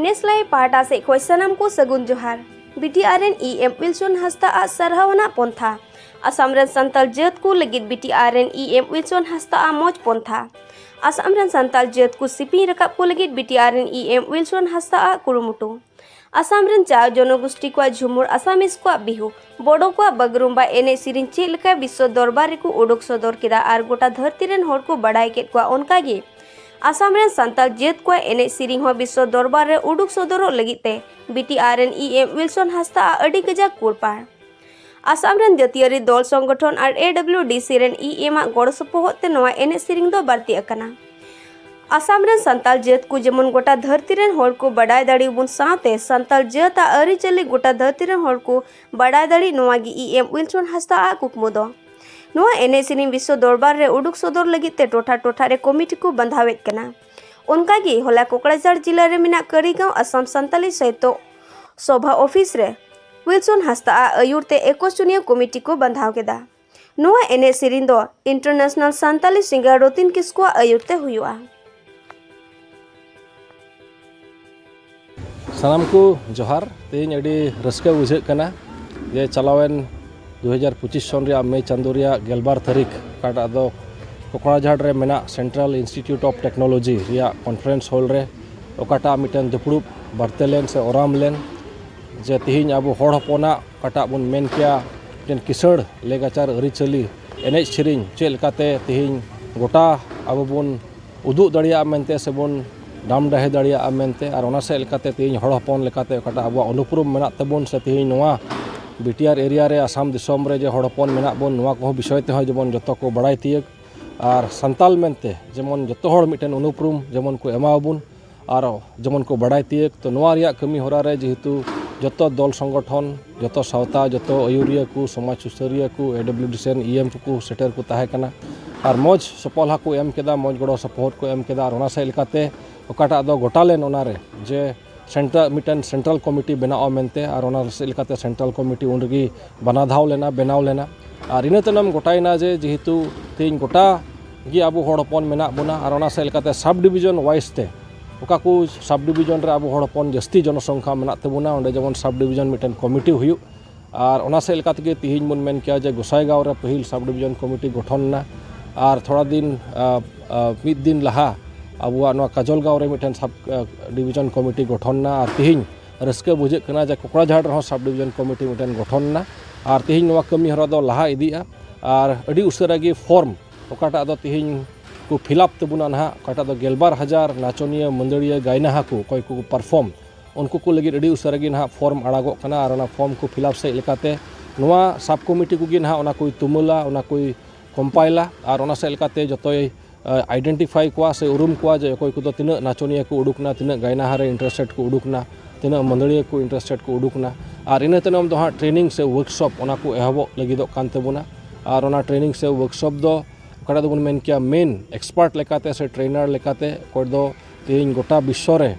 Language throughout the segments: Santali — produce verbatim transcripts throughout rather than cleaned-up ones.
ᱱᱮᱥᱞᱟᱭ ᱯᱟᱦᱴᱟ ᱥᱮᱫ ᱠᱷᱚᱱ ᱥᱟᱱᱟᱢ ᱠᱚ ᱥᱟᱹᱜᱩᱱ ᱡᱚᱦᱟᱨ᱾ ᱵᱤᱴᱤᱟᱨ ᱨᱮᱱ ᱤ ᱮᱢ ᱩᱭᱤᱞᱥᱚᱱ ᱦᱟᱸᱥᱫᱟ ᱟᱜ ᱥᱟᱨᱦᱟᱣ ᱟᱱᱟᱜ ᱯᱚᱱᱛᱷᱟ᱾ ᱟᱥᱟᱢ ᱨᱮᱱ ᱥᱟᱱᱛᱟᱲ ᱡᱟᱹᱛ ᱠᱚ ᱞᱟᱹᱜᱤᱫ ᱵᱤᱴᱤᱟᱨ ᱨᱮᱱ ᱤ ᱮᱢ ᱩᱭᱤᱞᱥᱚᱱ ᱦᱟᱸᱥᱫᱟ ᱟᱜ ᱢᱚᱡᱽ ᱯᱚᱱᱛᱷᱟ᱾ ᱟᱥᱟᱢ ᱨᱮᱱ ᱥᱟᱱᱛᱟᱲ ᱡᱟᱹᱛ ᱠᱚ ᱥᱤᱯᱤᱧ ᱨᱟᱠᱟᱵ ᱠᱚ ᱞᱟᱹᱜᱤᱫ ᱵᱤᱴᱤᱟᱨ ᱨᱮᱱ ᱤ ᱮᱢ ᱩᱭᱤᱞᱥᱚᱱ ᱦᱟᱸᱥᱫᱟ ᱟᱜ ᱠᱩᱨᱩᱢᱩᱴᱩ᱾ ᱟᱥᱟᱢ ᱨᱮᱱ ᱪᱟᱣ ᱡᱚᱱᱚᱜᱳᱥᱴᱤ ᱠᱚᱣᱟᱜ ᱡᱷᱩᱢᱩᱨ, ᱟᱥᱟᱢᱤᱡ ᱠᱚᱣᱟᱜ ᱵᱤᱦᱩ, ᱵᱚᱰᱚ ᱠᱚᱣᱟᱜ ᱵᱟᱜᱽᱨᱩᱢᱵᱟ ᱮᱱᱮᱡ ᱥᱮᱨᱮᱧ ᱪᱮᱫ ᱞᱮᱠᱟ ᱵᱤᱥᱥᱚ ᱫᱚᱨᱵᱟᱨ ᱨᱮᱠᱚ ᱩᱰᱩᱠ ᱥᱚᱫᱚᱨ ᱠᱮᱫᱟ ᱟᱨ ᱜᱚᱴᱟ ᱫᱷᱟᱹᱨᱛᱤ ᱨᱮᱱ ᱦᱚᱲ ᱠᱚ ᱵᱟᱰᱟᱭ ᱠᱮᱫ ᱠᱚᱣᱟ, ᱚᱱᱠᱟ ᱜᱮ ᱟᱥᱟᱢ ᱨᱮᱱ ᱥᱟᱱᱛᱟᱲ ᱡᱟᱹᱛ ᱠᱚᱣᱟᱜ ᱮᱱᱮᱡ ᱥᱮᱨᱮᱧ ᱦᱚᱸ ᱵᱤᱥᱥᱚ ᱫᱚᱨᱵᱟᱨ ᱨᱮ ᱩᱰᱩᱠ ᱥᱚᱫᱚᱨᱚᱜ ᱞᱟᱹᱜᱤᱫ ᱛᱮ ᱵᱤᱴᱤᱟᱨ ᱨᱮᱱ ᱤ ᱮᱢ ᱩᱭᱤᱞᱥᱚᱱ ᱦᱟᱸᱥᱫᱟ ᱟᱜ ᱟᱹᱰᱤ ᱠᱟᱡᱟᱠ ᱠᱩᱲᱯᱟᱲ᱾ ᱟᱥᱟᱢ ᱨᱮᱱ ᱡᱟᱹᱛᱤᱭᱟᱹᱨᱤ ᱫᱚᱞ ᱥᱚᱝᱜᱚᱴᱷᱚᱱ ᱟᱨ ᱮ ᱰᱟᱵᱞᱤᱭᱩ ᱰᱤ ᱥᱤ ᱨᱮᱱ ᱤ ᱮᱢ ᱟᱜ ᱜᱚᱲᱚ ᱥᱚᱯᱚᱦᱚᱫ ᱛᱮ ᱱᱚᱣᱟ ᱮᱱᱮᱡ ᱥᱮᱨᱮᱧ ᱫᱚ ᱵᱟᱹᱲᱛᱤ ᱟᱠᱟᱱᱟ᱾ ᱟᱥᱟᱢ ᱨᱮᱱ ᱥᱟᱱᱛᱟᱲ ᱡᱟᱹᱛ ᱠᱚ ᱡᱮᱢᱚᱱ ᱜᱚᱴᱟ ᱫᱷᱟᱹᱨᱛᱤ ᱨᱮᱱ ᱦᱚᱲ ᱠᱚ ᱵᱟᱰᱟᱭ ᱫᱟᱲᱮᱭᱟᱵᱚᱱ ᱥᱟᱶᱛᱮ ᱥᱟᱱᱛᱟᱲ ᱡᱟᱹᱛ ᱟᱜ ᱟᱹᱨᱤᱪᱟᱹᱞᱤ ᱜᱚᱴᱟ ᱫᱷᱟᱹᱨᱛᱤ ᱨᱮᱱ ᱦᱚᱲ ᱠᱚ ᱵᱟᱰᱟᱭ ᱫᱟᱲᱮᱭᱟᱜ, ᱱᱚᱣᱟ ᱜᱮ ᱤ ᱮᱢ ᱩᱭᱤᱞᱥᱚᱱ ᱦᱟᱸᱥᱫᱟ ᱟᱜ ᱠᱩᱠᱢᱩ ᱫᱚ᱾ ᱱᱚᱣᱟ ᱮᱱᱮᱡ ᱥᱮᱨᱮᱧ ᱵᱤᱥᱥᱚ ᱫᱚᱨᱵᱟᱨ ᱨᱮ ᱩᱰᱩᱠ ᱥᱚᱫᱚᱨ ᱞᱟᱹᱜᱤᱫ ᱛᱮ ᱴᱚᱴᱷᱟ ᱴᱚᱴᱷᱟ ᱨᱮ ᱠᱚᱢᱤᱴᱤ ᱠᱚ ᱵᱟᱸᱫᱷᱟᱣᱮᱫ ᱠᱟᱱᱟ᱾ ᱚᱱᱠᱟ ᱜᱮ ᱦᱚᱞᱟ ᱠᱚᱠᱲᱟᱡᱷᱟᱲ ᱡᱤᱞᱟ ᱨᱮ ᱢᱮᱱᱟᱜ ᱠᱟᱹᱨᱤᱜᱟᱸᱣ ᱟᱥᱟᱢ ᱥᱟᱱᱛᱟᱞᱤ ᱥᱟᱦᱤᱛᱭᱚ ᱥᱚᱵᱷᱟ ᱚᱯᱷᱤᱥ ᱨᱮ ᱩᱭᱤᱞᱥᱚᱱ ᱦᱟᱸᱥᱫᱟ ᱟᱜ ᱟᱹᱭᱩᱨ ᱛᱮ ᱮᱠᱩᱥ ᱡᱚᱱᱤᱭᱟᱹ ᱠᱚᱢᱤᱴᱤ ᱠᱚ ᱵᱟᱸᱫᱷᱟᱣ ᱠᱮᱫᱟ᱾ ᱱᱚᱣᱟ ᱮᱱᱮᱡ ᱥᱮᱨᱮᱧ ᱫᱚ ᱤᱱᱴᱟᱨᱱᱮᱥᱱᱟᱞ ᱥᱟᱱᱛᱟᱞᱤ ᱥᱤᱝᱜᱟᱨ ᱨᱚᱛᱤᱱ ᱠᱤᱥᱠᱩᱣᱟᱜ ᱟᱹᱭᱩᱨ ᱛᱮ ᱦᱩᱭᱩᱜᱼᱟ᱾ ᱥᱟᱱᱟᱢ ᱠᱚ ᱡᱚᱦᱟᱨ᱾ ᱛᱮᱦᱮᱧ ᱟᱹᱰᱤ ᱨᱟᱹᱥᱠᱟᱹ ᱵᱩᱡᱷᱟᱹᱜ ᱠᱟᱱᱟ ᱡᱮ ᱪᱟᱞᱟᱣᱮᱱ ᱫᱩ ᱦᱟᱡᱟᱨ ᱯᱚᱸᱪᱤᱥ ᱥᱚᱱ ᱨᱮᱭᱟᱜ ᱢᱮ ᱪᱟᱸᱫᱳ ᱨᱮᱭᱟᱜ ᱜᱮᱞᱵᱟᱨ ᱛᱟᱹᱨᱤᱠᱷ, ᱚᱠᱟᱴᱟᱜ ᱫᱚ ᱠᱚᱠᱲᱟᱡᱷᱟᱲ ᱨᱮ ᱢᱮᱱᱟᱜ ᱥᱮᱱᱴᱨᱟᱞ ᱤᱱᱥᱴᱤᱴᱤᱭᱩᱴ ᱚᱯᱷ ᱴᱮᱠᱱᱳᱞᱚᱡᱤ ᱨᱮᱭᱟᱜ ᱠᱚᱱᱯᱷᱟᱨᱮᱱᱥ ᱦᱚᱞ ᱨᱮ, ᱚᱠᱟᱴᱟᱜ ᱢᱤᱫᱴᱮᱱ ᱫᱩᱯᱲᱩᱵ ᱵᱟᱨᱛᱮ ᱞᱮᱱ ᱥᱮ ᱚᱨᱟᱢ ᱞᱮᱱ, ᱡᱮ ᱛᱮᱦᱮᱧ ᱟᱵᱚ ᱦᱚᱲ ᱦᱚᱯᱚᱱᱟᱜ ᱚᱠᱟᱴᱟᱜ ᱵᱚᱱ ᱢᱮᱱ ᱠᱮᱭᱟ ᱢᱤᱫᱴᱮᱱ ᱠᱤᱥᱟᱹᱬ ᱞᱮᱜᱟᱪᱟᱨ ᱟᱹᱨᱤᱪᱟᱹᱞᱤ ᱮᱱᱮᱡ ᱥᱮᱨᱮᱧ ᱪᱮᱫ ᱞᱮᱠᱟᱛᱮ ᱛᱮᱦᱮᱧ ᱜᱚᱴᱟ ᱟᱵᱚ ᱵᱚᱱ ᱩᱫᱩᱜ ᱫᱟᱲᱮᱭᱟᱜᱼᱟ ᱢᱮᱱᱛᱮ ᱥᱮᱵᱚᱱ ᱰᱟᱢ ᱰᱟᱦᱮ ᱫᱟᱲᱮᱭᱟᱜᱼᱟ ᱢᱮᱱᱛᱮ, ᱟᱨ ᱚᱱᱟ ᱥᱮᱫ ᱞᱮᱠᱟᱛᱮ ᱛᱮᱦᱮᱧ ᱦᱚᱲ ᱦᱚᱯᱚᱱ ᱞᱮᱠᱟᱛᱮ ᱚᱠᱟᱴᱟᱜ ᱟᱵᱚᱣᱟᱜ ᱩᱱᱩᱯᱨᱩᱢ ᱢᱮᱱᱟᱜ ᱛᱟᱵᱚᱱ ᱥᱮ ᱛᱮᱦᱮᱧ ᱱᱚᱣᱟ ᱵᱤᱴᱤᱟᱨ ᱮᱨᱤᱭᱟ ᱨᱮ ᱟᱥᱟᱢ ᱫᱤᱥᱚᱢ ᱨᱮ ᱡᱮ ᱦᱚᱲ ᱦᱚᱯᱚᱱ ᱢᱮᱱᱟᱜ ᱵᱚᱱ, ᱱᱚᱣᱟ ᱠᱚᱦᱚᱸ ᱵᱤᱥᱚᱭ ᱛᱮᱦᱚᱸ ᱡᱮᱢᱚᱱ ᱡᱚᱛᱚ ᱠᱚ ᱵᱟᱲᱟᱭ ᱛᱤᱭᱟᱹᱜ ᱟᱨ ᱥᱟᱱᱛᱟᱞ ᱢᱮᱱᱛᱮ ᱡᱮᱢᱚᱱ ᱡᱚᱛᱚ ᱦᱚᱲ ᱢᱤᱫᱴᱮᱱ ᱩᱱᱩᱯᱨᱩᱢ ᱡᱮᱢᱚᱱ ᱠᱚ ᱮᱢᱟᱣᱟᱵᱚᱱ ᱟᱨ ᱡᱮᱢᱚᱱ ᱠᱚ ᱵᱟᱲᱟᱭ ᱛᱤᱭᱟᱹᱜ᱾ ᱛᱚ, ᱱᱚᱣᱟ ᱨᱮᱭᱟᱜ ᱠᱟᱹᱢᱤ ᱦᱚᱨᱟ ᱨᱮ ᱡᱮᱦᱮᱛᱩ ᱡᱚᱛᱚ ᱫᱚᱞ ᱥᱚᱝᱜᱚᱴᱷᱚᱱ, ᱡᱚᱛᱚ ᱥᱟᱶᱛᱟ, ᱡᱚᱛᱚ ᱟᱹᱭᱩᱨᱤᱭᱟᱹ ᱠᱚ, ᱥᱚᱢᱟᱡᱽ ᱥᱩᱥᱟᱹᱨᱤᱭᱟᱹ ᱠᱚ, ᱮ ᱰᱟᱵᱞᱤᱭᱩ ᱰᱤ ᱥᱤ ᱨᱮᱱ ᱤ ᱮᱢ ᱠᱚᱠᱚ ᱥᱮᱴᱮᱨ ᱠᱚ ᱛᱟᱦᱮᱸ ᱠᱟᱱᱟ ᱟᱨ ᱢᱚᱡᱽ ᱥᱚᱯᱚᱞᱦᱟ ᱠᱚ ᱮᱢ ᱠᱮᱫᱟ, ᱢᱚᱡᱽ ᱜᱚᱲᱚ ᱥᱚᱯᱚᱦᱚᱫ ᱠᱚ ᱮᱢ ᱠᱮᱫᱟ᱾ ᱟᱨ ᱚᱱᱟ ᱥᱮᱫ ᱞᱮᱠᱟᱛᱮ ᱚᱠᱟᱴᱟᱜ ᱫᱚ ᱜᱚᱴᱟ ᱞᱮᱱ ᱚᱱᱟᱨᱮ ᱡᱮ ᱥᱮᱱᱴᱟᱨ, ᱢᱤᱫᱴᱮᱱ ᱥᱮᱱᱴᱨᱟᱞ ᱠᱚᱢᱤᱴᱤ ᱵᱮᱱᱟᱣᱜᱼᱟ ᱢᱮᱱᱛᱮ, ᱟᱨ ᱚᱱᱟ ᱥᱮᱫ ᱞᱮᱠᱟᱛᱮ ᱥᱮᱱᱴᱨᱟᱞ ᱠᱚᱢᱤᱴᱤ ᱩᱱ ᱨᱮᱜᱮ ᱵᱟᱱᱟ ᱫᱷᱟᱣ ᱞᱮᱱᱟ, ᱵᱮᱱᱟᱣ ᱞᱮᱱᱟ᱾ ᱟᱨ ᱤᱱᱟᱹ ᱛᱟᱭᱱᱚᱢ ᱜᱚᱴᱟᱭᱮᱱᱟ ᱡᱮ ᱡᱮᱦᱮᱛᱩ ᱛᱮᱦᱮᱧ ᱜᱚᱴᱟ ᱜᱮ ᱟᱵᱚ ᱦᱚᱲ ᱦᱚᱯᱚᱱ ᱢᱮᱱᱟᱜ ᱵᱚᱱᱟ, ᱟᱨ ᱚᱱᱟ ᱥᱮᱫ ᱞᱮᱠᱟᱛᱮ ᱥᱟᱵ ᱰᱤᱵᱤᱡᱚᱱ ᱣᱟᱭᱤᱥ ᱛᱮ ᱚᱠᱟ ᱠᱚ ᱥᱟᱵᱽ ᱰᱤᱵᱷᱤᱡᱚᱱ ᱨᱮ ᱟᱵᱚ ᱦᱚᱲ ᱦᱚᱯᱚᱱ ᱡᱟᱹᱥᱛᱤ ᱡᱚᱱᱚᱥᱚᱝᱠᱷᱟ ᱢᱮᱱᱟᱜ ᱛᱟᱵᱚᱱᱟ, ᱚᱸᱰᱮ ᱡᱮᱢᱚᱱ ᱥᱟᱵᱽ ᱰᱤᱵᱷᱤᱡᱚᱱ ᱢᱤᱫᱴᱮᱱ ᱠᱚᱢᱤᱴᱤ ᱦᱩᱭᱩᱜ᱾ ᱟᱨ ᱚᱱᱟ ᱥᱮᱫ ᱞᱮᱠᱟ ᱛᱮᱜᱮ ᱛᱤᱦᱤᱧ ᱵᱚᱱ ᱢᱮᱱ ᱠᱮᱭᱟ ᱡᱮ ᱜᱚᱸᱥᱟᱭᱜᱟᱸᱣ ᱨᱮ ᱯᱟᱹᱦᱤᱞ ᱥᱟᱵᱽ ᱰᱤᱵᱷᱤᱡᱚᱱ ᱠᱚᱢᱤᱴᱤ ᱜᱚᱴᱷᱚᱱ ᱮᱱᱟ᱾ ᱟᱨ ᱛᱷᱚᱲᱟ ᱫᱤᱱ, ᱟ, ᱟ, ᱢᱤᱫ ᱫᱤᱱ ᱞᱟᱦᱟ ᱟᱵᱚᱣᱟᱜ ᱱᱚᱣᱟ ᱠᱟᱡᱚᱞᱜᱟᱸᱣ ᱨᱮ ᱢᱤᱫᱴᱮᱱ ᱥᱟᱵᱽ, ᱟ, ᱰᱤᱵᱷᱤᱡᱚᱱ ᱠᱚᱢᱤᱴᱤ ᱜᱚᱴᱷᱚᱱ ᱮᱱᱟ᱾ ᱟᱨ ᱛᱤᱦᱤᱧ ᱨᱟᱹᱥᱠᱟᱹ ᱵᱩᱡᱷᱟᱹᱜ ᱠᱟᱱᱟ ᱡᱮ ᱠᱚᱠᱲᱟᱡᱷᱟᱲ ᱨᱮᱦᱚᱸ ᱥᱟᱵᱽ ᱰᱤᱵᱷᱤᱡᱚᱱ ᱠᱚᱢᱤᱴᱤ ᱢᱤᱫᱴᱮᱱ ᱜᱚᱴᱷᱚᱱ ᱮᱱᱟ᱾ ᱟᱨ ᱛᱤᱦᱤᱧ ᱱᱚᱣᱟ ᱠᱟᱹᱢᱤ ᱦᱚᱨᱟ ᱫᱚ ᱞᱟᱦᱟ ᱤᱫᱤᱜᱼᱟ᱾ ᱟᱨ ᱟᱹᱰᱤ ᱩᱥᱟᱹᱨᱟ ᱜᱮ ᱯᱷᱚᱨᱢ ᱚᱠᱟᱴᱟᱜ ᱫᱚ ᱛᱤᱦᱤᱧ ᱠᱚ ᱯᱷᱤᱞᱟᱯ ᱛᱟᱵᱚᱱᱟ ᱱᱟᱦᱟᱜ, ᱚᱠᱟᱴᱟᱜ ᱫᱚ ᱜᱮᱞᱵᱟᱨ ᱦᱟᱡᱟᱨ ᱱᱟᱪᱚᱱᱤᱭᱟᱹ, ᱢᱟᱹᱫᱟᱹᱲᱤᱭᱟᱹ, ᱜᱟᱭᱱᱟᱦᱟ ᱠᱚ ᱚᱠᱚᱭ ᱠᱚᱠᱚ ᱯᱟᱨᱯᱷᱚᱨᱢ, ᱩᱱᱠᱩ ᱠᱚ ᱞᱟᱹᱜᱤᱫ ᱟᱹᱰᱤ ᱩᱥᱟᱹᱨᱟ ᱜᱮ ᱱᱟᱦᱟᱜ ᱯᱷᱚᱨᱢ ᱟᱲᱟᱜᱚᱜ ᱠᱟᱱᱟ᱾ ᱟᱨ ᱚᱱᱟ ᱯᱷᱚᱨᱢ ᱠᱚ ᱯᱷᱤᱞᱟᱯ ᱥᱮᱫ ᱞᱮᱠᱟᱛᱮ ᱱᱚᱣᱟ ᱥᱟᱵᱽ ᱠᱚᱢᱤᱴᱤ ᱠᱚᱜᱮ ᱱᱟᱦᱟᱜ ᱚᱱᱟ ᱠᱚᱭ ᱛᱩᱢᱟᱹᱞᱟ, ᱚᱱᱟ ᱠᱚᱭ ᱠᱚᱢᱯᱟᱭᱤᱞᱟ᱾ ᱟᱨ ᱚᱱᱟ ᱥᱮᱫ ᱞᱮᱠᱟᱛᱮ ᱡᱚᱛᱚᱭ ᱟᱭᱰᱮᱱᱴᱤᱯᱷᱟᱭ ᱠᱚᱣᱟ ᱥᱮ ᱩᱨᱩᱢ ᱠᱚᱣᱟ ᱡᱮ ᱚᱠᱚᱭ ᱠᱚᱫᱚ ᱛᱤᱱᱟᱹᱜ ᱱᱟᱪᱚᱱᱤᱭᱟᱹ ᱠᱚ ᱩᱰᱩᱠ ᱮᱱᱟ, ᱛᱤᱱᱟᱹᱜ ᱜᱟᱭᱱᱟᱦᱟ ᱨᱮ ᱤᱱᱴᱟᱨᱮᱥᱴᱮᱰ ᱠᱚ ᱩᱰᱩᱠ ᱮᱱᱟ, ᱛᱤᱱᱟᱹᱜ ᱢᱟᱹᱫᱟᱹᱲᱤᱭᱟᱹ ᱠᱚ ᱤᱱᱴᱟᱨᱮᱥᱴᱮᱰ ᱠᱚ ᱩᱰᱩᱠ ᱮᱱᱟ᱾ ᱟᱨ ᱤᱱᱟᱹ ᱛᱟᱭᱱᱚᱢ ᱫᱚ ᱦᱟᱸᱜ ᱴᱨᱮᱱᱤᱝ ᱥᱮ ᱣᱟᱨᱠᱥᱚᱯ ᱚᱱᱟ ᱠᱚ ᱮᱦᱚᱵᱚᱜ ᱞᱟᱹᱜᱤᱫᱚᱜ ᱠᱟᱱ ᱛᱟᱵᱚᱱᱟ᱾ ᱟᱨ ᱚᱱᱟ ᱴᱨᱮᱱᱤᱝ ᱥᱮ ᱣᱟᱨᱠᱥᱚᱯ ᱫᱚ ᱚᱠᱟᱴᱟᱜ ᱫᱚᱵᱚᱱ ᱢᱮᱱ ᱠᱮᱭᱟ ᱢᱮᱱ ᱮᱠᱥᱯᱟᱨᱴ ᱞᱮᱠᱟᱛᱮ ᱥᱮ ᱴᱨᱮᱱᱟᱨ ᱞᱮᱠᱟᱛᱮ ᱚᱠᱚᱭ ᱫᱚ ᱛᱮᱦᱮᱧ ᱜᱚᱴᱟ ᱵᱤᱥᱥᱚ ᱨᱮ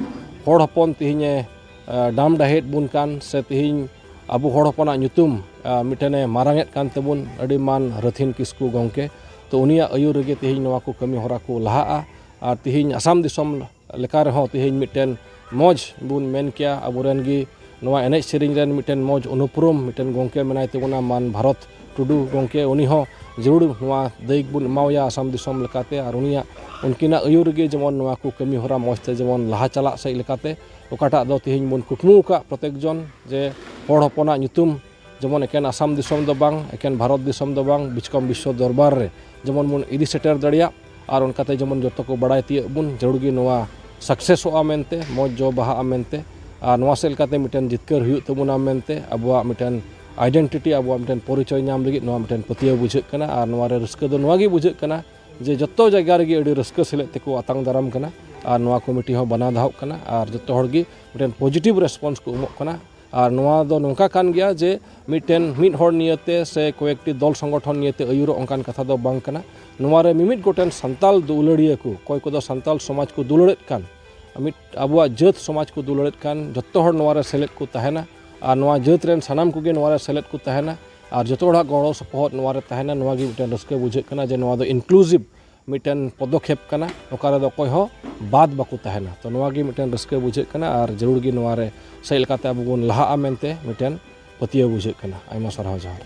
ᱦᱚᱲ ᱦᱚᱯᱚᱱ ᱛᱮᱦᱮᱧ ᱮ, ᱟ, ᱰᱟᱢ ᱰᱟᱦᱮᱫ ᱵᱚᱱ ᱠᱟᱱ ᱥᱮ ᱛᱮᱦᱮᱧ ᱟᱵᱚ ᱦᱚᱲ ᱦᱚᱯᱚᱱᱟᱜ ᱧᱩᱛᱩᱢ, ᱟ, ᱢᱤᱫᱴᱮᱱᱮ ᱢᱟᱨᱟᱝ ᱮᱫ ᱠᱟᱱ ᱛᱟᱵᱚᱱ ᱟᱹᱰᱤ ᱢᱟᱱ ᱨᱟᱹᱛᱷᱤᱱ ᱠᱤᱥᱠᱩ ᱜᱚᱢᱠᱮ᱾ ᱛᱚ ᱩᱱᱤᱭᱟᱜ ᱟᱹᱭᱩᱨ ᱨᱮᱜᱮ ᱛᱮᱦᱮᱧ ᱱᱚᱣᱟ ᱠᱚ ᱠᱟᱹᱢᱤ ᱦᱚᱨᱟ ᱠᱚ ᱞᱟᱦᱟᱜᱼᱟ᱾ ᱟᱨ ᱛᱮᱦᱮᱧ ᱟᱥᱟᱢ ᱫᱤᱥᱚᱢ ᱞᱮᱠᱟ ᱨᱮᱦᱚᱸ ᱛᱮᱦᱮᱧ ᱢᱤᱫᱴᱮᱱ ᱢᱚᱡᱽ ᱵᱚᱱ ᱢᱮᱱ ᱠᱮᱭᱟ, ᱟᱵᱚᱨᱮᱱ ᱜᱮ ᱱᱚᱣᱟ ᱮᱱᱮᱡ ᱥᱮᱨᱮᱧ ᱨᱮᱱ ᱢᱤᱫᱴᱮᱱ ᱢᱚᱡᱽ ᱩᱱᱩᱯᱨᱩᱢ ᱢᱤᱫᱴᱮᱱ ᱜᱚᱢᱠᱮ ᱢᱮᱱᱟᱭ ᱛᱟᱵᱚᱱᱟ, ᱢᱟᱱ ᱵᱷᱟᱨᱚᱛ ᱴᱩᱰᱩ ᱜᱚᱢᱠᱮ᱾ ᱩᱱᱤ ᱦᱚᱸ ᱡᱟᱹᱨᱩᱲ ᱱᱚᱣᱟ ᱫᱟᱹᱭᱤᱠ ᱵᱚᱱ ᱮᱢᱟᱣᱟᱭᱟ ᱟᱥᱟᱢ ᱫᱤᱥᱚᱢ ᱞᱮᱠᱟᱛᱮ᱾ ᱟᱨ ᱩᱱᱤᱭᱟᱜ, ᱩᱱᱠᱤᱱᱟᱜ ᱟᱹᱭᱩᱨ ᱨᱮᱜᱮ ᱡᱮᱢᱚᱱ ᱱᱚᱣᱟ ᱠᱚ ᱠᱟᱹᱢᱤ ᱦᱚᱨᱟ ᱢᱚᱡᱽ ᱛᱮ ᱡᱮᱢᱚᱱ ᱞᱟᱦᱟ ᱪᱟᱞᱟᱜ ᱥᱮᱫ ᱞᱮᱠᱟᱛᱮ, ᱚᱠᱟᱴᱟᱜ ᱫᱚ ᱛᱮᱦᱮᱧ ᱵᱚᱱ ᱠᱩᱠᱢᱩ ᱟᱠᱟᱫ ᱯᱨᱚᱛᱮᱠ ᱡᱚᱱ ᱡᱮ ᱦᱚᱲ ᱦᱚᱯᱚᱱᱟᱜ ᱧᱩᱛᱩᱢ ᱡᱮᱢᱚᱱ ᱮᱠᱮᱱ ᱟᱥᱟᱢ ᱫᱤᱥᱚᱢ ᱫᱚ ᱵᱟᱝ, ᱮᱠᱮᱱ ᱵᱷᱟᱨᱚᱛ ᱫᱤᱥᱚᱢ ᱫᱚ ᱵᱟᱝ, ᱵᱤᱪᱠᱚᱢ ᱵᱤᱥᱥᱚ ᱫᱚᱨᱵᱟᱨ ᱨᱮ ᱡᱮᱢᱚᱱ ᱵᱚᱱ ᱤᱫᱤ ᱥᱮᱴᱮᱨ ᱫᱟᱲᱮᱭᱟᱜ᱾ ᱟᱨ ᱚᱱᱠᱟᱛᱮ ᱡᱮᱢᱚᱱ ᱡᱚᱛᱚ ᱠᱚ ᱵᱟᱲᱟᱭ ᱛᱤᱭᱟᱹᱜ ᱵᱚᱱ, ᱡᱟᱹᱨᱩᱲ ᱜᱮ ᱱᱚᱣᱟ ᱥᱟᱠᱥᱮᱥᱚᱜᱼᱟ ᱢᱮᱱᱛᱮ, ᱢᱚᱡᱽ ᱡᱚ ᱵᱟᱦᱟᱜᱼᱟ ᱢᱮᱱᱛᱮ᱾ ᱟᱨ ᱱᱚᱣᱟ ᱥᱮᱫ ᱞᱮᱠᱟᱛᱮ ᱢᱤᱫᱴᱮᱱ ᱡᱤᱛᱠᱟᱹᱨ ᱦᱩᱭᱩᱜ ᱛᱟᱵᱚᱱᱟ ᱢᱮᱱᱛᱮ, ᱟᱵᱚᱣᱟᱜ ᱢᱤᱫᱴᱮᱱ ᱟᱭᱰᱮᱱᱴᱤᱴᱤ, ᱟᱵᱚᱣᱟᱜ ᱢᱤᱫᱴᱮᱱ ᱯᱚᱨᱤᱪᱚᱭ ᱧᱟᱢ ᱞᱟᱹᱜᱤᱫ ᱱᱚᱣᱟ ᱢᱤᱫᱴᱮᱱ ᱯᱟᱹᱛᱭᱟᱹᱣ ᱵᱩᱡᱷᱟᱹᱜ ᱠᱟᱱᱟ᱾ ᱟᱨ ᱱᱚᱣᱟ ᱨᱮ ᱨᱟᱹᱥᱠᱟᱹ ᱫᱚ ᱱᱚᱣᱟ ᱜᱮ ᱵᱩᱡᱷᱟᱹᱜ ᱠᱟᱱᱟ ᱡᱮ ᱡᱚᱛᱚ ᱡᱟᱭᱜᱟ ᱨᱮᱜᱮ ᱟᱹᱰᱤ ᱨᱟᱹᱥᱠᱟᱹ ᱥᱮᱞᱮᱫ ᱛᱮᱠᱚ ᱟᱛᱟᱝ ᱫᱟᱨᱟᱢ ᱠᱟᱱᱟ᱾ ᱟᱨ ᱱᱚᱣᱟ ᱠᱚᱢᱤᱴᱤ ᱦᱚᱸ ᱵᱟᱱᱟ ᱫᱷᱟᱣᱚᱜ ᱠᱟᱱᱟ ᱟᱨ ᱡᱚᱛᱚ ᱦᱚᱲ ᱜᱮ ᱢᱤᱫᱴᱮᱱ ᱯᱚᱡᱤᱴᱤᱵᱷ ᱨᱮᱥᱯᱚᱱᱥ ᱠᱚ ᱮᱢᱚᱜ ᱠᱟᱱᱟ᱾ ᱟᱨ ᱱᱚᱣᱟ ᱫᱚ ᱱᱚᱝᱠᱟ ᱠᱟᱱ ᱜᱮᱭᱟ ᱡᱮ ᱢᱤᱫᱴᱮᱱ ᱢᱤᱫ ᱦᱚᱲ ᱱᱤᱭᱟᱹᱛᱮ ᱥᱮ ᱠᱚᱭᱮᱠᱴᱤ ᱫᱚᱞ ᱥᱚᱝᱜᱚᱴᱷᱚᱱ ᱱᱤᱭᱟᱹᱛᱮ ᱟᱹᱭᱩᱨᱚᱜ ᱚᱱᱠᱟᱱ ᱠᱟᱛᱷᱟ ᱫᱚ ᱵᱟᱝ ᱠᱟᱱᱟ᱾ ᱱᱚᱣᱟ ᱨᱮ ᱢᱤᱢᱤᱫ ᱜᱚᱴᱮᱱ ᱥᱟᱱᱛᱟᱞ ᱫᱩᱞᱟᱹᱲᱤᱭᱟᱹ ᱠᱚ, ᱚᱠᱚᱭ ᱠᱚᱫᱚ ᱥᱟᱱᱛᱟᱞ ᱥᱚᱢᱟᱡᱽ ᱠᱚ ᱫᱩᱞᱟᱹᱲᱮᱫ ᱠᱟᱱ, ᱢᱤᱫ ᱟᱵᱚᱣᱟᱜ ᱡᱟᱹᱛ ᱥᱚᱢᱟᱡᱽ ᱠᱚ ᱫᱩᱞᱟᱹᱲᱮᱫ ᱠᱟᱱ, ᱡᱚᱛᱚ ᱦᱚᱲ ᱱᱚᱣᱟ ᱨᱮ ᱥᱮᱞᱮᱫ ᱠᱚ ᱛᱟᱦᱮᱱᱟ᱾ ᱟᱨ ᱱᱚᱣᱟ ᱡᱟᱹᱛ ᱨᱮᱱ ᱥᱟᱱᱟᱢ ᱠᱚᱜᱮ ᱱᱚᱣᱟ ᱨᱮ ᱥᱮᱞᱮᱫ ᱠᱚ ᱛᱟᱦᱮᱱᱟ᱾ ᱟᱨ ᱡᱚᱛᱚ ᱦᱚᱲᱟᱜ ᱜᱚᱲᱚ ᱥᱚᱯᱚᱦᱚᱫ ᱱᱚᱣᱟ ᱨᱮ ᱛᱟᱦᱮᱱᱟ᱾ ᱱᱚᱣᱟ ᱜᱮ ᱢᱤᱫᱴᱮᱱ ᱨᱟᱹᱥᱠᱟᱹ ᱵᱩᱡᱷᱟᱹᱜ ᱠᱟᱱᱟ ᱡᱮ ᱱᱚᱣᱟ ᱫᱚ ᱤᱱᱠᱞᱩᱥᱤᱵᱷ ᱢᱤᱫᱴᱮᱱ ᱯᱚᱫᱚᱠᱷᱮᱯ ᱠᱟᱱᱟ᱾ ᱱᱚᱝᱠᱟ ᱨᱮᱫᱚ ᱚᱠᱚᱭ ᱦᱚᱸ ᱵᱟᱫ ᱵᱟᱠᱚ ᱛᱟᱦᱮᱱᱟ᱾ ᱛᱚ, ᱱᱚᱣᱟ ᱜᱮ ᱢᱤᱫᱴᱮᱱ ᱨᱟᱹᱥᱠᱟᱹ ᱵᱩᱡᱷᱟᱹᱜ ᱠᱟᱱᱟ ᱟᱨ ᱡᱟᱹᱨᱩᱲ ᱜᱮ ᱱᱚᱣᱟ ᱨᱮ ᱥᱮᱫ ᱞᱮᱠᱟᱛᱮ ᱟᱵᱚ ᱵᱚᱱ ᱞᱟᱦᱟᱜᱼᱟ ᱢᱮᱱᱛᱮ ᱢᱤᱫᱴᱮᱱ ᱯᱟᱹᱛᱭᱟᱹᱣ ᱵᱩᱡᱷᱟᱹᱜ ᱠᱟᱱᱟ᱾ ᱟᱭᱢᱟ ᱥᱟᱨᱦᱟᱣ, ᱡᱚᱦᱟᱨ᱾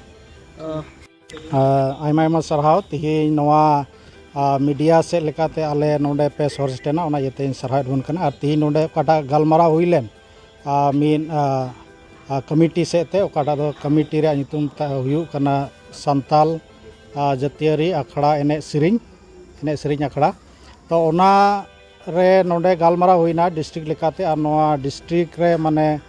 ᱟᱭᱢᱟ ᱟᱭᱢᱟ ᱥᱟᱨᱦᱟᱣ᱾ ᱛᱮᱦᱮᱧ ᱱᱚᱣᱟ ᱢᱤᱰᱤᱭᱟ ᱥᱮᱫ ᱞᱮᱠᱟᱛᱮ ᱟᱞᱮ ᱱᱚᱰᱮ ᱯᱮ ᱥᱚᱦᱚᱨ ᱥᱮᱴᱮᱨᱱᱟ, ᱚᱱᱟ ᱤᱭᱟᱹᱛᱮ ᱤᱧ ᱥᱟᱨᱦᱟᱣᱮᱫ ᱵᱚᱱ ᱠᱟᱱᱟ᱾ ᱟᱨ ᱛᱮᱦᱮᱧ ᱱᱚᱰᱮ ᱚᱠᱟᱴᱟᱜ ᱜᱟᱞᱢᱟᱨᱟᱣ ᱦᱩᱭ ᱞᱮᱱ, ᱢᱤᱫ ᱠᱚᱢᱤᱴᱤ ᱥᱮᱫ ᱛᱮ, ᱚᱠᱟᱴᱟᱜ ᱫᱚ ᱠᱚᱢᱤᱴᱤ ᱨᱮᱭᱟᱜ ᱧᱩᱛᱩᱢ ᱦᱩᱭᱩᱜ ᱠᱟᱱᱟ ᱥᱟᱱᱛᱟᱞ ᱡᱟᱹᱛᱤᱭᱟᱹᱨᱤ ᱟᱠᱷᱲᱟ ᱮᱱᱮᱡ ᱥᱮᱨᱮᱧ, ᱮᱱᱮᱡ ᱥᱮᱨᱮᱧ ᱟᱠᱷᱲᱟ᱾ ᱛᱚ, ᱚᱱᱟ ᱨᱮ ᱱᱚᱰᱮ ᱜᱟᱞᱢᱟᱨᱟᱣ ᱦᱩᱭᱱᱟ ᱰᱤᱥᱴᱨᱤᱠᱴ ᱞᱮᱠᱟᱛᱮ, ᱟᱨ ᱱᱚᱣᱟ ᱰᱤᱥᱴᱨᱤᱠᱴ ᱨᱮ ᱢᱟᱱᱮ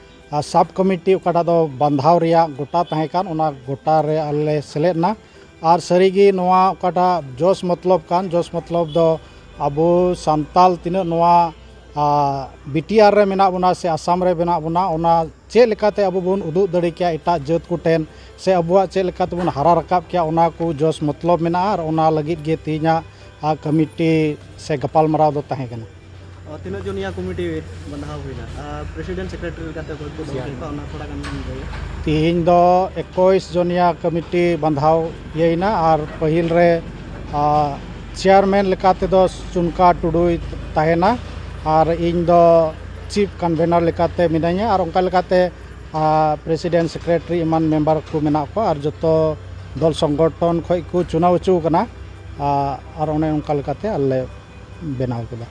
ᱥᱟᱵ ᱠᱚᱢᱤᱴᱤ ᱚᱠᱟᱴᱟᱜ ᱫᱚ ᱵᱟᱸᱫᱷᱟᱣ ᱨᱮᱭᱟᱜ ᱜᱚᱴᱟ ᱛᱟᱦᱮᱸ ᱠᱟᱱ, ᱚᱱᱟ ᱜᱚᱴᱟ ᱨᱮ ᱟᱞᱮ ᱞᱮ ᱥᱮᱞᱮᱫ ᱮᱱᱟ᱾ ᱟᱨ ᱥᱟᱹᱨᱤᱜᱮ ᱱᱚᱣᱟ ᱚᱠᱟᱴᱟᱜ ᱡᱚᱥ ᱢᱚᱛᱞᱚᱵ ᱠᱟᱱ, ᱡᱚᱥ ᱢᱚᱛᱞᱚᱵ ᱫᱚ ᱟᱵᱚ ᱥᱟᱱᱛᱟᱞ ᱛᱤᱱᱟᱹᱜ ᱱᱚᱣᱟ ᱵᱤᱴᱤᱟᱨ ᱨᱮ ᱢᱮᱱᱟᱜ ᱵᱚᱱᱟ ᱥᱮ ᱟᱥᱟᱢ ᱨᱮ ᱢᱮᱱᱟᱜ ᱵᱚᱱᱟ, ᱚᱱᱟ ᱪᱮᱫ ᱞᱮᱠᱟᱛᱮ ᱟᱵᱚ ᱵᱚᱱ ᱩᱫᱩᱜ ᱫᱟᱲᱮ ᱠᱮᱭᱟ ᱮᱴᱟᱜ ᱡᱟᱹᱛ ᱠᱚᱴᱷᱮᱱ, ᱥᱮ ᱟᱵᱚᱣᱟᱜ ᱪᱮᱫ ᱞᱮᱠᱟ ᱛᱮᱵᱚᱱ ᱦᱟᱨᱟ ᱨᱟᱠᱟᱵ ᱠᱮᱭᱟ, ᱚᱱᱟ ᱠᱚ ᱡᱚᱥ ᱢᱚᱛᱞᱚᱵ ᱢᱮᱱᱟᱜᱼᱟ᱾ ᱟᱨ ᱚᱱᱟ ᱞᱟᱹᱜᱤᱫ ᱜᱮ ᱛᱮᱦᱮᱧᱟᱜ ᱠᱚᱢᱤᱴᱤ ᱥᱮ ᱜᱟᱯᱟᱞᱢᱟᱨᱟᱣ ᱫᱚ ᱛᱟᱦᱮᱸ ᱠᱟᱱᱟ᱾ ᱛᱤᱱᱟᱹᱜ ᱡᱚᱱᱤᱭᱟ ᱠᱚᱢᱤᱴᱤ ᱵᱟᱸᱫᱷᱟᱣ ᱦᱩᱭᱱᱟ? ᱟᱨ ᱯᱨᱮᱥᱤᱰᱮᱱᱴ ᱥᱮᱠᱨᱮᱴᱟᱨᱤ ᱞᱮᱠᱟᱛᱮ ᱚᱠᱚᱭ ᱠᱚ ᱫᱚᱦᱚ ᱦᱩᱭ ᱠᱚᱜᱼᱟ, ᱚᱱᱟ ᱛᱷᱚᱲᱟ ᱜᱟᱱ ᱵᱤᱱ ᱞᱟᱹᱭᱟ? ᱛᱮᱦᱮᱧ ᱫᱚ ᱮᱠᱩᱥ ᱡᱚᱱᱤᱭᱟ ᱠᱚᱢᱤᱴᱤ ᱵᱟᱸᱫᱷᱟᱣ ᱤᱭᱟᱹᱭᱮᱱᱟ᱾ ᱟᱨ ᱯᱟᱹᱦᱤᱞ ᱨᱮ ᱪᱮᱭᱟᱨᱢᱮᱱ ᱞᱮᱠᱟ ᱛᱮᱫᱚ ᱪᱩᱱᱠᱟ ᱴᱩᱰᱩᱭ ᱛᱟᱦᱮᱱᱟ, ᱟᱨ ᱤᱧ ᱫᱚ ᱪᱤᱯ ᱠᱚᱱᱵᱷᱮᱱᱟᱨ ᱞᱮᱠᱟᱛᱮ ᱢᱤᱱᱟᱹᱧᱟ᱾ ᱟᱨ ᱚᱱᱠᱟ ᱞᱮᱠᱟᱛᱮ ᱯᱨᱮᱥᱤᱰᱮᱱᱴ, ᱥᱮᱠᱨᱮᱴᱟᱨᱤ ᱮᱢᱟᱱ ᱢᱮᱢᱵᱟᱨ ᱠᱚ ᱢᱮᱱᱟᱜ ᱠᱚᱣᱟ, ᱟᱨ ᱡᱚᱛᱚ ᱫᱚᱞ ᱥᱚᱝᱜᱚᱴᱷᱚᱱ ᱠᱷᱚᱱ ᱠᱚ ᱪᱩᱱᱟᱣ ᱦᱚᱪᱚ ᱟᱠᱟᱱᱟ᱾ ᱟᱨ ᱚᱱᱮ ᱚᱱᱠᱟ ᱞᱮᱠᱟᱛᱮ ᱟᱞᱮ ᱞᱮ ᱵᱮᱱᱟᱣ ᱠᱮᱫᱟ᱾